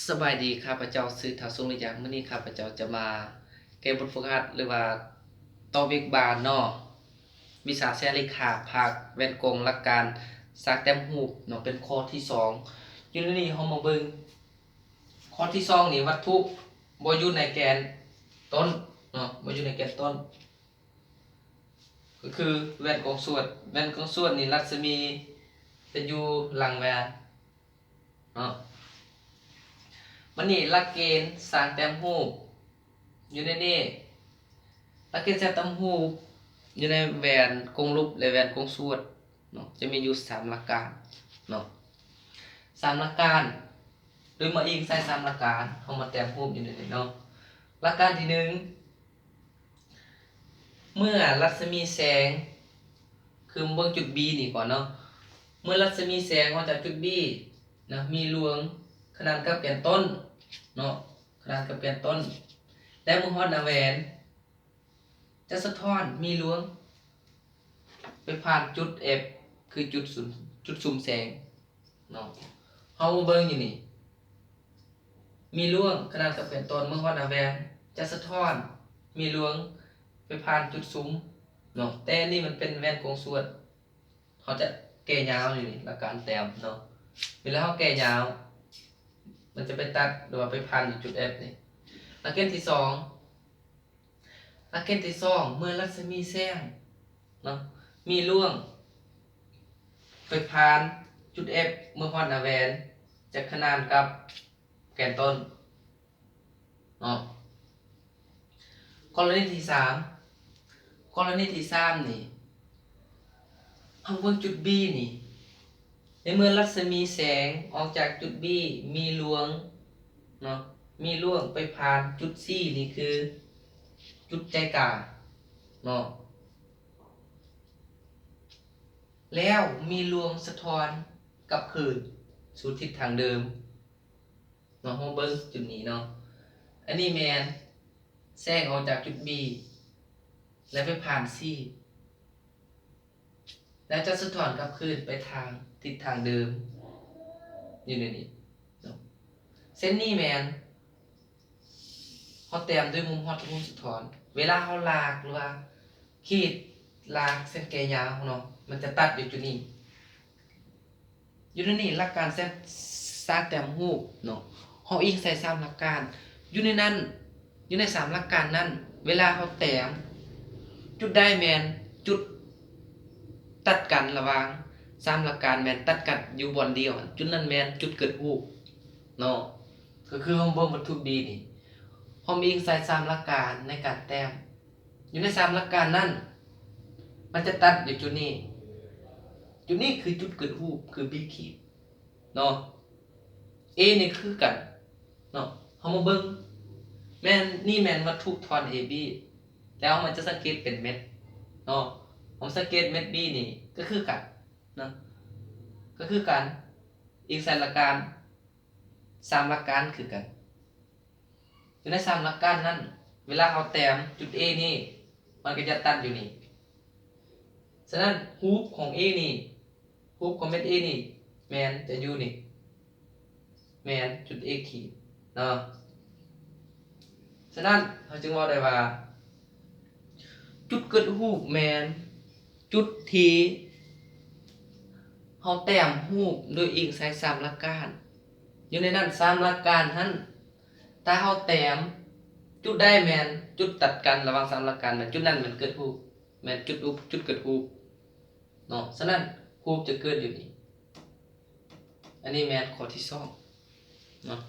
ສະບາຍດີ, ຂ້າພະເຈົ້າຊື່ ທ້າວ ສຸລິຍັງ. ມື້ນີ້ຂ້າພະເຈົ້າຈະມາແກ້ບົດຝຶກຫັດ ຫຼືວ່າຕໍ່ວຽກບ້ານເນາະ, ວິຊາແຊເລກຂາ ພາກແວ່ນກົງ ຫຼັກການສ້າງແຕ້ມຮູບເນາະ, ເປັນຂໍ້ທີສອງ. ຢູ່ໃນນີ້ເຮົາມາເບິ່ງຂໍ້ທີສອງນີ້, ວັດຖຸບໍ່ຢູ່ໃນແກນຕົ້ນເນາະ, ບໍ່ຢູ່ໃນແກນຕົ້ນ ກໍຄືແວ່ນກົງສວດ. ແວ່ນກົງສວດນີ້ລັດສະໝີຈະຢູ່ຫຼັງແວ່ນເນາະ. ບັດນີ້ຫຼັກເກນສ້າງແຕ້ມຮູບຢູ່ໃນນີ້, ຫຼັກເກນສ້າງແຕ້ມຮູບຢູ່ໃນແວ່ນກົງຫຼຸບ ແລະ ແວ່ນກົງສວດເນາະ, ຈະມີຢູ່ສາມຫຼັກການເນາະ, ສາມຫຼັກການ ໂດຍມາອີງໃສ່ສາມຫຼັກການ. ເຮົາມາແຕ້ມຮູບຢູ່ໃນນີ້ເນາະ. ຫຼັກການທີໜຶ່ງ ເມື່ອລັດສະໝີແສງ, ຄືເບິ່ງຈຸດ B ນີ້ກ່ອນເນາະ, ເມື່ອລັດສະໝີແສງອອກຈາກຈຸດ B ນະ ມີລວງຂະໜານກັບແກນຕົ້ນເນາະ, ຂະໜານກັບແກນຕົ້ນ ແລ້ວເມື່ອຮອດໜ້າແວ່ນ ຈະສະທ້ອນມີລວງໄປຜ່ານຈຸດ F ຄືຈຸດສຸມ ຈຸດສຸມແສງເນາະ. ເຮົາມາເບິ່ງຢູ່ນີ້, ມີລວງຂະໜານກັບແກນຕົ້ນເມື່ອຮອດໜ້າແວ່ນ ຈະສະທ້ອນມີລວງໄປຜ່ານຈຸດສຸມເນາະ, ແຕ່ອັນນີ້ມັນເປັນແວ່ນກົງສວດ. ເຮົາຈະແກ່ຍາວຢູ່ນີ້, ຫຼັກການແຕ້ມເນາະ, ເວລາເຮົາແກ່ຍາວ ມັນຈະໄປຕັດ ຫຼືວ່າໄປຜ່ານຢູ່ຈຸດ F ນີ້. ຫຼັກເກນທີສອງ ຫຼັກເກນທີສອງ ເມື່ອລັດສະໝີແສງເນາະ ມີລວງໄປຜ່ານຈຸດ F ເມື່ອຮອດໜ້າແວ່ນ ຈະຂະໜານກັບແກນຕົ້ນເນາະ. ກໍລະນີທີສາມ ກໍລະນີທີສາມນີ້ ເຮົາເບິ່ງຈຸດ B ນີ້, ໃນເມື່ອລັດສະໝີແສງອອກຈາກຈຸດ B ມີລວງເນາະ, ມີລວງໄປຜ່ານຈຸດ C ນີ້ຄືຈຸດໃຈກາງເນາະ, ແລ້ວມີລວງສະທ້ອນກັບຄືນສູ່ທິດທາງເດີມເນາະ. ເຮົາເບິ່ງຈຸດນີ້ເນາະ, ອັນນີ້ແມ່ນແສງອອກຈາກຈຸດ B ແລ້ວໄປຜ່ານ C ແລ້ວຈະສະທ້ອນກັບຄືນໄປທາງທິດທາງເດີມ ຢູ່ໃນນີ້ເນາະ. ເສັ້ນນີ້ແມ່ນເຮົາແຕ້ມດ້ວຍມຸມຮອດກັບມຸມສະທ້ອນ, ເວລາເຮົາລາກ ຫຼືວ່າຂີດລາກເສັ້ນແກ່ຍາວເນາະ, ມັນຈະຕັດຢູ່ຈຸດນີ້. ຢູ່ໃນນີ້ ຫຼັກການສ້າງແຕ້ມຮູບເນາະ, ເຮົາອີງໃສ່ສາມຫຼັກການ. ຢູ່ໃນນັ້ນ ຢູ່ໃນສາມຫຼັກການນັ້ນ ເວລາເຮົາແຕ້ມ ຈຸດໃດແມ່ນຈຸດຕັດກັນລະຫວ່າງສາມຫຼັກການ ແມ່ນຕັດກັນຢູ່ບ່ອນດຽວ, ຈຸດນັ້ນແມ່ນຈຸດເກີດຮູບເນາະ, ກໍຄືເຮົາເບິ່ງວັດຖຸ B ນີ້ ເຮົາອີງໃສ່ສາມຫຼັກການໃນການແຕ້ມ. ຢູ່ໃນສາມຫຼັກການນັ້ນ ມັນຈະຕັດຢູ່ຈຸດນີ້, ຈຸດນີ້ຄືຈຸດເກີດຮູບ ຄືບີຂີດເນາະ. A ນີ້ຄືກັນເນາະ, ເຮົາມາເບິ່ງ ແມ່ນ ນີ້ແມ່ນວັດຖຸທ່ອນ AB ແລ້ວມັນຈະສັງເກດເປັນເມັດເນາະ. ເຮົາສັງເກດເມັດ B ນີ້ກໍຄືກັນເນາະ, ກໍຄືກັນ ອີງໃສ່ຫຼັກການ ສາມຫຼັກການຄືກັນ. ຢູ່ໃນສາມຫຼັກການນັ້ນ ເວລາເຮົາແຕ້ມຈຸດ A ນີ້ ມັນກໍຈະຕັດຢູ່ນີ້. ສະນັ້ນ ຮູບຂອງ A ນີ້ ຮູບຂອງເມັດ A ນີ້ ແມ່ນຈະຢູ່ນີ້ ແມ່ນຈຸດ A ຂີດເນາະ. ສະນັ້ນ ເຮົາຈຶ່ງເວົ້າໄດ້ວ່າ ຈຸດເກີດຮູບແມ່ນຈຸດທີ່ເຮົາແຕ້ມຮູບໂດຍອີງໃສ່ສາມຫຼັກການ. ຢູ່ໃນນັ້ນສາມຫຼັກການຫັ້ນ ຖ້າເຮົາແຕ້ມຈຸດໃດແມ່ນຈຸດຕັດກັນລະຫວ່າງສາມຫຼັກການ ແມ່ນຈຸດນັ້ນແມ່ນເກີດຮູບ ແມ່ນຈຸດ ຈຸດເກີດຮູບເນາະ. ສະນັ້ນ ຮູບຈະເກີດຢູ່ນີ້. ອັນນີ້ແມ່ນຂໍ້ທີສອງເນາະ.